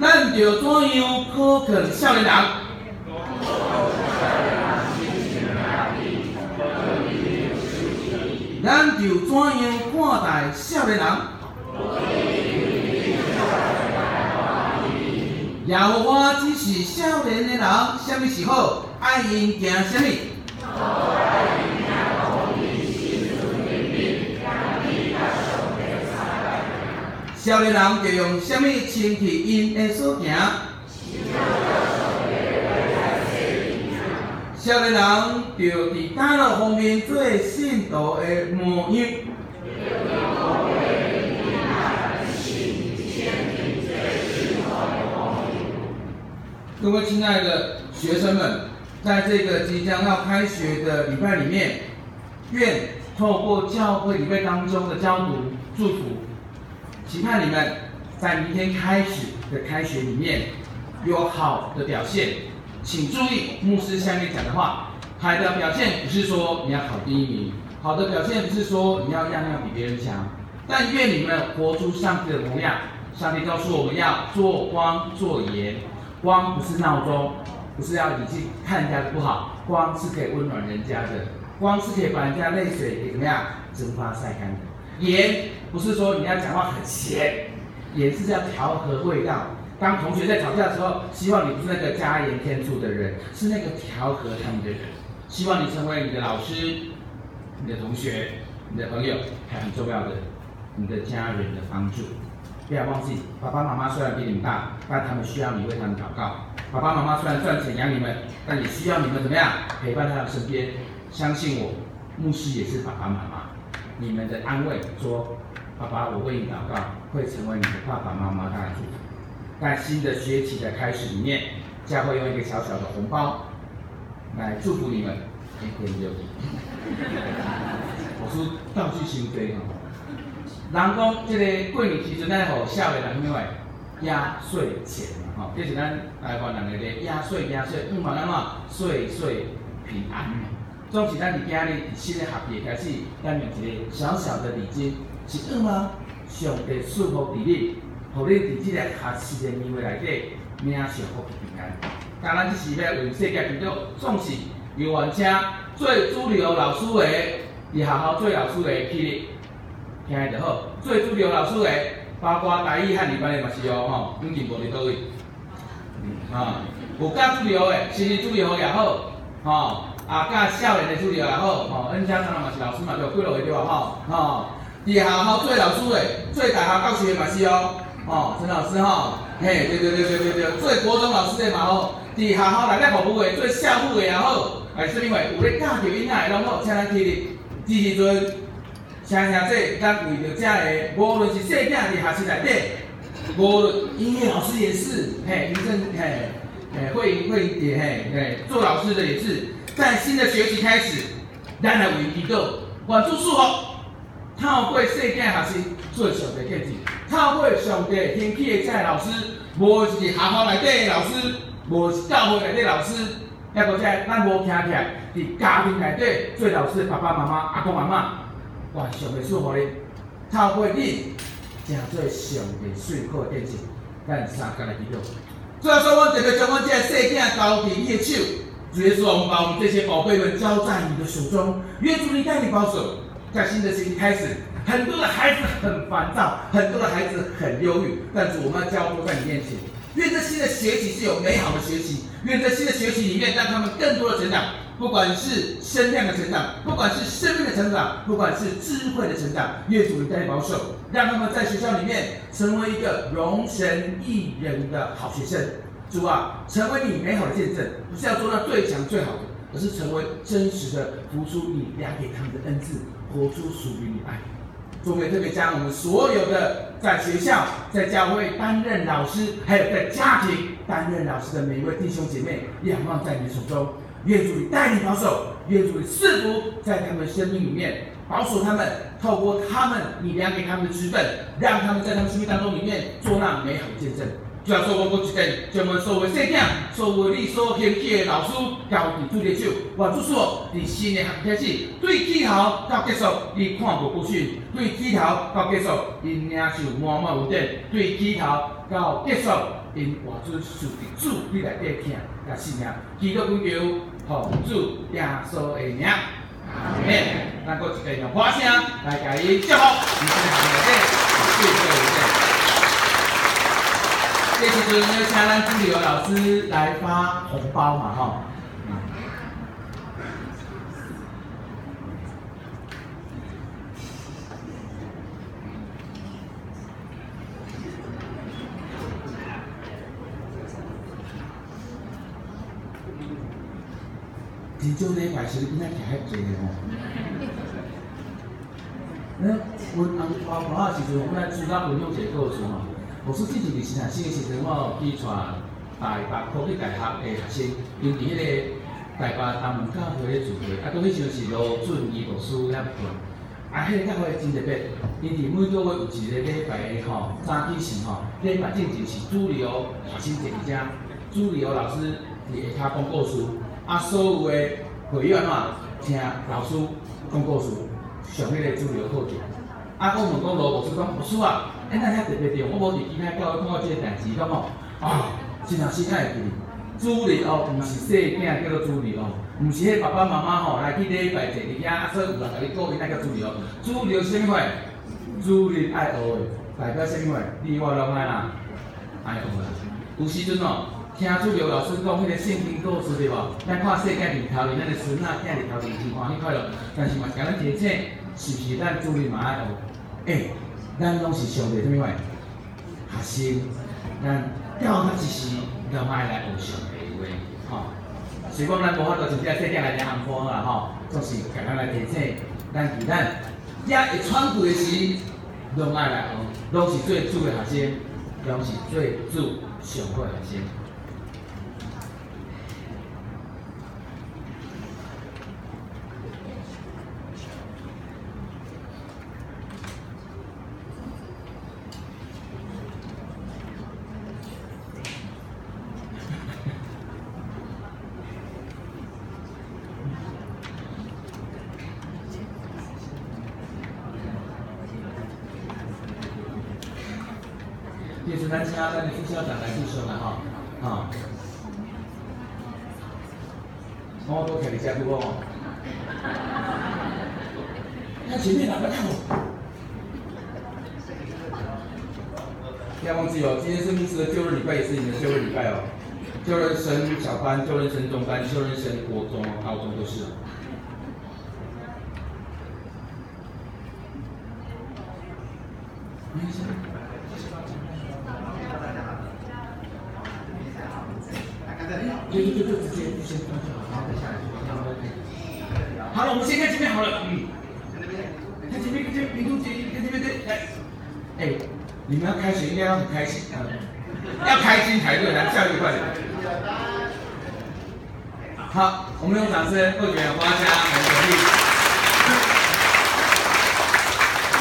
咱著怎樣考勸少年人？咱著怎樣看待少年人？耶和華指示少年的人，啥物是好，愛𪜶行啥物？少年人著用啥物清氣𪜶的所行？少年人著佇佗落方面做信徒的模樣？各位親愛的學生們，在這個即將要開學的禮拜裡面，願透過教會禮拜當中的教讀祝福，期盼你們在明天開始的開學裡面有好的表現。請注意牧師下面講的話，好的表現不是說你要考第一名，好的表現不是說你要樣樣比別人強，但願你們活出上帝的模樣。上帝告訴我們要做光做鹽，光不是鬧鐘，不是要你去看人家的不好，光是可以溫暖人家的，光是可以把人家淚水給怎麼樣蒸發曬乾的。鹽不是說你要講話很鹹，鹽是要調和味道。當同學在吵架的時候，希望你不是那個加鹽添醋的人，是那個調和他們的人。希望你成為你的老師、你的同學、你的朋友，還很重要的，你的家人的幫助。不要忘記，爸爸媽媽雖然比你們大，但他們需要你為他們禱告。爸爸媽媽雖然賺錢養你們，但也需要你們怎麼樣陪伴在他們身邊。相信我，牧師也是爸爸媽媽。你們的安慰說，爸爸，我為你禱告，會成為你的爸爸媽媽大的祝福。在新的學期的開始裡面，教會用一個小小的紅包來祝福你們。我說道具傷濟吼，人講這個過年時陣，咱予少年人啥物話壓歲錢嘛吼，這是咱台灣人的個壓歲壓歲，願望按怎歲歲平安嘛。總是咱佇今日佇新的學期開始，咱用一個小小的禮金，是願望上帝賜福佇你，予你佇這個學習的年歲內底，領受福氣平安。當咱這是欲為世界祈禱，總是遊園車做主流老師的，佇學校做老師的起立，聽就好。做主流老師的，包括台語漢語班的嘛是哦，吼，阮進無佇佗位。啊，有教主流的，新的主流也好，吼，啊教少年的主流也好，吼，阮家長嘛是老師嘛，對，幾落個對吧？吼，吼，佇學校做老師的，做大學教授的嘛是哦，吼，陳老師吼，嘿，對對對對對對，做國中老師的嘛好，佇學校內底服務的，做校務的也好，哎，啥物話，有咧教著囡仔的攏好，請咱起立。這時陣，請兄弟，咱為著遮个，無論是細囝佇學習內底，無論音樂老師也是，嘿，醫生，嘿，嘿，會會嘿嘿，做老師的也是，在新的學期開始，咱來為祈禱，願主賜福，透過細囝學習做上帝見證，透過上帝興起的遮个老師，無論是佇學校內底的老師，無論是教會內底老師，抑閣者咱無徛起來，佇家庭內底做老師的爸爸媽媽、阿公阿嬤，願上帝賜福你，透過你，成做上帝水好的見證，咱三工來祈禱。主耶穌，阮特別將阮這個細囝交佇你的手，主耶穌，我們把我們這些寶貝們交在你的手中，願主你帶領保守。在新的學期開始，很多的孩子很煩躁，很多的孩子很憂鬱，但主，我們要交託在你面前。願這新的學期是有美好的學習，願在新的學期裡面讓他們更多的成長，不管是身量的成長，不管是生命的成長，不管是智慧的成長，願主你帶領保守，讓他們在學校裡面成為一個榮神益人的好學生。主啊，成為你美好的見證，不是要做到最強最好的，而是成為真實的付出你量給他們的恩賜，活出屬於你愛。主，我們也特別將我們所有的在學校、在教會擔任老師，還有在家庭擔任老師的每一位弟兄姐妹，仰望在你手中。願主你帶領保守，願主你賜福在他們生命裡面，保守他們，透過他們你量給他們的職分，讓他們在他們生命當中裡面做那美好的見證。主要說我閣一遍，將阮所有的細囝，所有你所興起的老師交佇主的手，願主說，佇新的學期開始，對起頭到結束，你看無不遜；對起頭到結束，𪜶領受滿滿恩典；對起頭到結束，𪜶活出屬佇主你內底疼佮信仰。祈禱懇求，奉主耶穌的名，阿們。咱閣一遍用歡聲來共伊祝福，佇新的學期內底，對對對。這時陣要請咱主任老師來發紅包嘛吼。真少禮拜時，囡仔徛遐濟吼。阮翁包括的時陣，阮來主角分享一个故事吼。牧師之前伫新学生的時陣，我有去帶台北科技大學的學生，𪜶佇彼个台北東門教會咧聚會，啊，拄彼時陣是羅俊義牧師遐辦。啊，彼个教會真特別，𪜶佇每個月有一个禮拜的吼，早起時吼，禮拜進前是主日學生坐佇遮，主日老師佇下跤講故事，啊，所有的會員按怎聽老師講故事，上彼个主日課程。啊，我問講羅牧師講，牧師啊，欸，哪遐特別著？我無佇其他教會看過這個代誌，講吼，啊，真正是哪會記哩？主日學毋是細囝叫做主日學，毋是彼爸爸媽媽吼來去禮拜坐佇遐，啊，所以有人共你顧，𪜶才叫主日學。主日學是啥物款？主日愛學的，代表啥物款？你我攏愛啦，愛學啦。有時陣哦，聽主日學老師講彼個聖經故事對無？咱看細囝佇頭前，咱的孫仔囝佇頭前真歡喜快樂，但是嘛是共咱提醒，是毋是咱主日嘛愛學？欸，咱攏是上帝啥物款？學生，咱到彼一時攏愛來學上帝的話，吼。雖講咱無法度像這個細囝來領紅包啦，吼，總是共咱來提醒，咱佇咱遮會喘氣的時，攏愛來學，攏是做主的學生，攏是做主上好的學生。這時咱請咱的副校長來繼續啦，吼，吼。我都徛佇遮久哦。看前面哪個看我？不要忘記哦，今天是牧師的舊日禮拜，也是你的舊日禮拜哦。舊日升小班、舊日升中班、舊日升國中、高中都是。沒事。就就就直接先放就好，然後等下來就然後可以。好了，我們先看前面好了，嗯。看前面，看前面，民族節，看前面對，來，哎，你們要開學應該要很開心，要開心才對，來，下一個快點。好，我們用掌聲，賀卷花香來鼓勵。